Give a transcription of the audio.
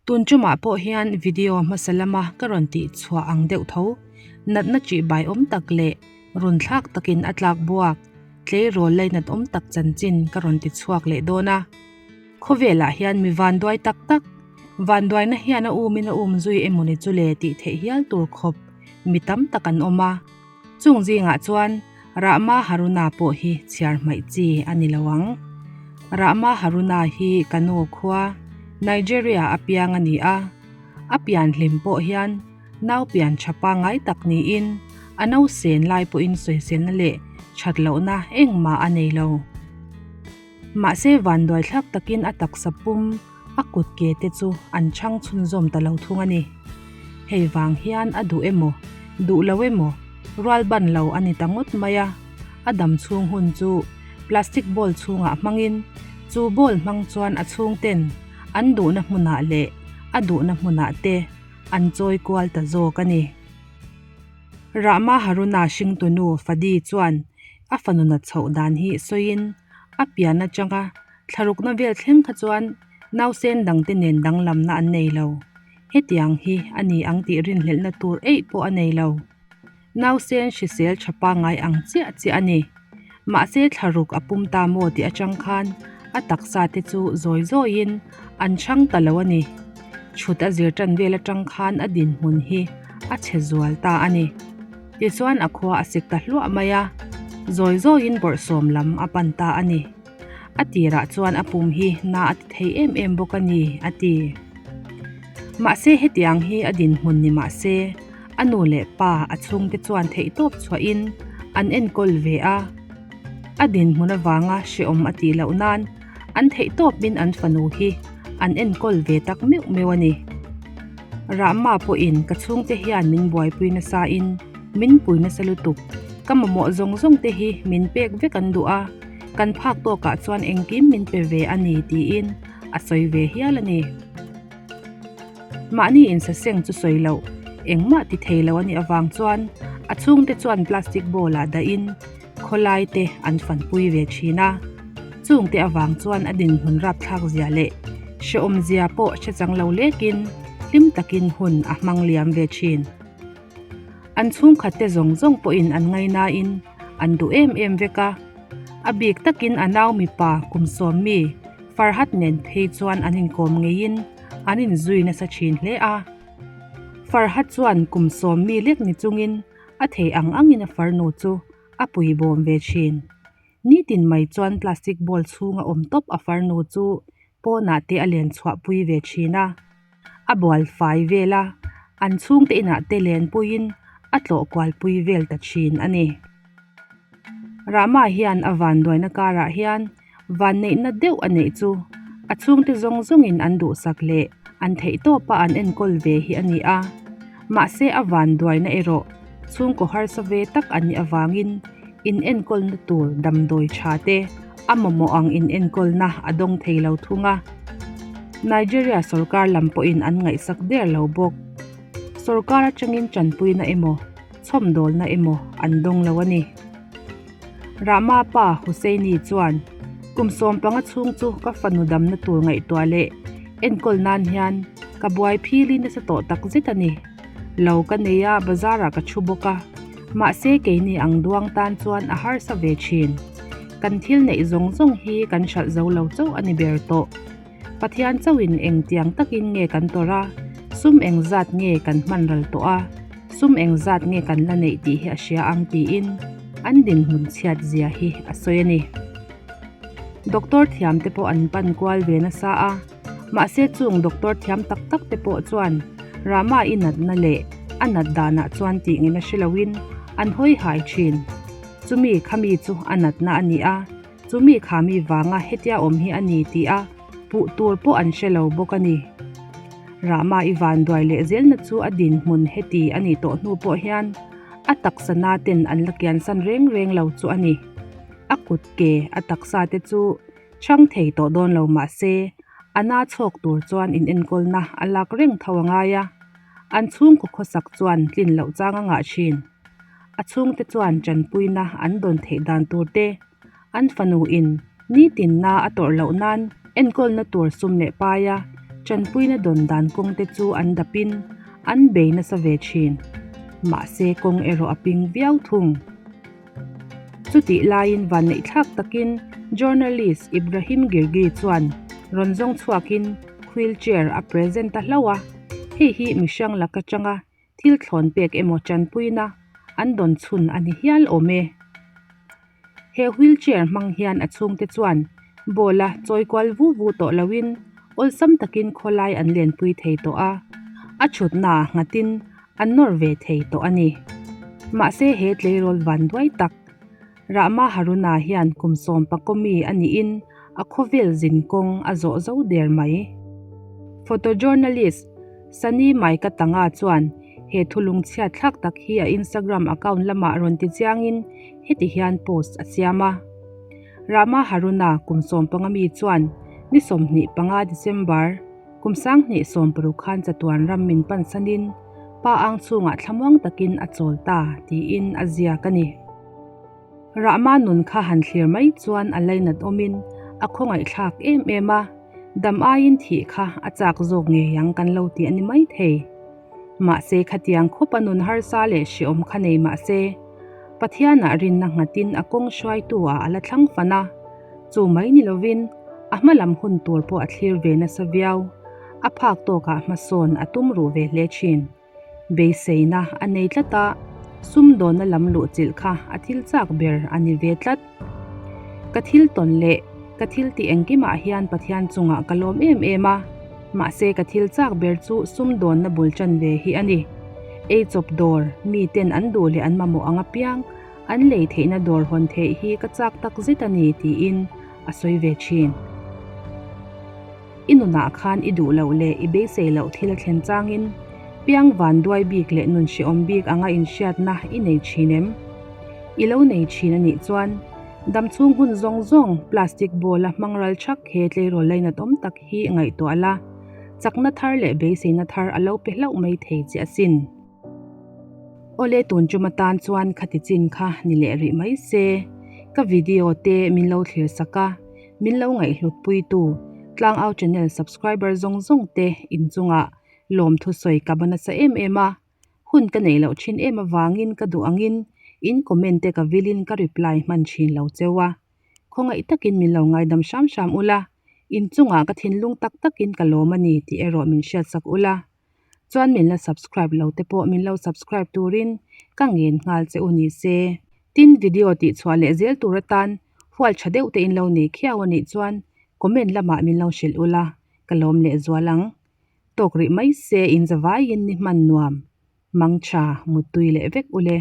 Tun tumah pawh hian video hmasa lama ka rawn tih chhuah ang deuh tho, natna ṭih bai awm tak leh run thlak takin a tlak buak, tleirawl lainat awm tak chanchin ka rawn ti chhuak leh dawn a. Khawvelah hian mi vanduai tak tak, vanduaina hian a umin a um zui emawni chu le tih theih hial tur khawp mi tam tak an awm a. Chung zingah chuan Rahma Haruna pawh hi chhiar hmaih chi a ni lo ang. Rahma Haruna hi Kano khua, Nigeria a piang a ni a. A pian hlim pawh hian nau pian tha pangngai tak niin a nausen lai pawhin sawiselna leh that lohna engmah a nei lo. Mahse vanduaithlak takin a taksa pum a kut ke te chu an chhang chhunzawm ta lo thung a ni. Hei vang hian a duh emaw, duh lo emaw, rual ban lo a ni ta ngawt mai a, a dam chhung hun chu plastic ball chhungah hmangin chu ball hmang chuan a chhungten an duhna hmunah leh a duhna hmunah te an chawi kual ta zawk a ni. Rahma Haruna hringtunu Fadi chuan a fanu nat chhoh dan hi sawiin a pian atanga thlarukna vel thleng kha chuan nausen dangte nen danglamna an nei lo. Hetiang hi a ni ang tih rinhlelhna tur eih pawh a nei lo. Nausen hrisel tha pangngai ang chiah chiah a ni. Mahse thlaruk a pum ta maw tih atang khan a taksa te chu zawi zawiin an chhang ta lo a ni. Chhut a zir tan vel atang khan a dinhmun hi a chhe zual ta a ni. Tichuan a khua a sik ta hluah mai a, zawi zawiin bawrhsawm lam a pan ta a ni. A tirah chuan a pum hi na a ti thei em em bawk a ni, a ti. Mahse hetiang hi a dinhmun ni mah se, a nu leh pa a chhungte chuan theihtawp chhuahin an enkawl ve a. A dinhmun avanga hrehawm a tih loh nan an theihtawpin an fanu hi an enkawl ve tak meuh meuh a ni. Rahma pawhin ka chhungte hian min buaipui nasain min pui nasa lutuk, ka mamawh zawng zawng te hi min pek vek an duh a, kan phak tawkah chuan engkim min pe ve a ni tiin a sawi ve hial a ni. Mahni insaseng chu sawi loh, engmah ti thei lo a nih avang chuan a chhungte chuan plastic bowl ah dahin khawlai te an fanpui ve thin a. Chungte avang chuan a dinhmun rapthlak zia leh hrehawm zia pawh hre chang lo lekin hlim takin hun a hmang liam ve thin. An chhungkhat te zawng zawng pawhin an ngainain an duh em em vek a. A bik takin a nau mipa kum sawm mi Farhat nen phei chuan an inkawm ngeiin an inzui nasa thin hle a. Farhat chuan kum sawm mi lek ni chungin a thei ang angin a farnu chu a pui bawm ve thin. Nitin mai chuan plastic bowl chhunga awm tawp a farnu chu pawnah te a len chhuah pui ve thin a. A bual fai vel a, an chhungte inah te len puiin a tlawh kual pui vel ta thin a ni. Rahma hian a vanduaina karah hian vanneihna deuh a neih chu a chhungte zawng zawngin an duhsak leh an theihtawpa an enkawl ve hi a ni a. Mahse a vanduaina erawh chhungkaw harsa ve tak an nih avangin inenkawlna tur damdawi tha te a mamawh ang inenkawlna a dawng thei lo thung a. Nigeria sorkar lam pawhin an ngaihsak der lo bawk. Sorkar atangin tanpuina emaw chhawmdawlna emaw an dawng lo a ni. Rahma pa Husseini chuan, Kum 15 chhung chu ka fanu damna tur ngaihtuah leh enkawl nan hian ka buai phili nasa tawh tak zet a ni. Lo ka nei a, bazar ah ka thu bawk a, mahse keini ang duang tan chuan a harsa ve thin. Kan thil neih zawng zawng hi kan hralh zo lo chauh a ni ber tawh. Pathian chauhin engtiang takin nge kan tawrh a, sum engzat nge kan hman ral tawh a, sum engzat nge kan la neih tih hi a hria ang tiin an dinhmun chhiat zia hi a sawi a ni. Doctor thiam te pawh an pan kual ve nasa a, mahse chung doctor thiam tak tak te pawh chuan Rama i natna leh a nat danah chuan tih ngei na hre loin an hawi hai thin. Chumi khami chu a natna a ni a. Chumi kha mi vanga hetia awm hi a ni tih a puh tur pawh an hre lo bawk a ni. Rahma i vanduai leh zelna chu a dinhmun heti a nih tawh hnu pawh hian a taksa na ten an la kiansan reng reng lo chu a ni. A kut ke a taksa te chu chhang thei tawh dawn lo mah se a na chhawk tur chuan inenkawlna a lak reng tho a ngai a. An chhungkaw khawsak chuan tlin loh chang a ngah thin. A chhungte chuan tanpuina an dawn theih dan tur te, an fanu in nitin na a tawrh loh nan enkawlna tur sum leh paia Tanpuina dawn dan kawng te chu an dapin an bei nasa ve thin. Mahse kawng erawh a ping viau thung. Chutih laiin vanneihthlak takin journalist Ibrahim Girgi chuan rawn zawng chhuakin wheelchair a present ta hlauh a, hei hi mihring lak atanga thil thlawn pek emaw tanpuina an dawn chhun a ni hial awm e. He wheelchair hmang hian a chhungte chuan ball a chawi kual vu vu tawh loin awlsam takin khawlai an lenpui thei tawh a, a thutnaah nghatin an nawr ve thei tawh a ni. Mahse he tleirawl van duai tak Rahma Haruna hian kum sawmpakawmi a niin a khawvel zin kawng a zawh zo der mai. Photojournalist Sunny Maikatanga chuan he thulung chhiat thlak tak hi a Instagram account lamah rawn ti chiangin heti hian post a siam a. Rahma Haruna kum 15 mi chuan ni 25 December kum 2016 khan chatuan ram min pansanin pa ang chhungah thlamuang takin a chawl ta tiin a ziak a ni. Rahma nun kha han thlir mai chuan a lainat awmin a khawngaihthlak em em a, dam aiin thih kha a chak zawk ngei ang kan lo tih a ni mai thei. Mahse khatiang khawp a nun harsa leh hreawm kha nei mahse, Pathianah rinna nghatin a kawng hruaitu ah a la thlang fan a, chu mai ni lovin a hma lam hun tur pawh a thlir ve nasa viau, a phak tawkah hmasawn a tum ruh ve hle thin. Beiseina a nei tlat a, sumdawnna lam luhchilh kha a thil chak ber a ni ve tlat. Ka thil tawn leh ka thil tih engkimah hian Pathian chungah ka lawm em em a, mahse ka thil chak ber chu sumdawnna bul tan ve hi a ni. Ei chawp dawr, miten an duh leh an mamawh ang apiang an lei theihna dawr hawn theih hi ka chak tak zet a ni tiin a sawi ve thin. I nunah khan i duh loh leh i beisei loh thil a thlen changin piang van duai bik leh nun hrehawm bik anga inhriatna i nei thin em? I lo nei thin a nih chuan damchhung hun zawng zawng plastic ball a hmang ral thak he tleirawl lainat awm tak hi ngaihtuah la, chakna thar leh beiseina thar a lo pe hlauh mai thei che asin. Awle tun tum atan chuan khati chin kha ni leh rih mai se, ka video te min lo thlir sak a, min lo ngaihhlut puitu Tlangau channel subscriber zawng zawng te inchungah lawmthu sawi ka ba nasa em em a, hun ka neih loh thin em avangin ka duh angin in comment te ka vilin ka reply hman thin lo cheu a, khawngaih takin min lo ngaidam hram hram ula, inchungah ka thinlung tak takin ka lawm a ni tih erawh min hriatsak ula. Chuan min la subscribe lo te pawh min lo subscribe turin ka ngen nghal che u ni se. Tin video tih chhuah leh zel tur atan hual tha deuh te in lo nei khiau a nih chuan comment lamah min lo hrilh ula ka lawm leh zual ang. Tawk rih mai se in zavaiin ni hman nuam. Mangtha muttui leh vek ule.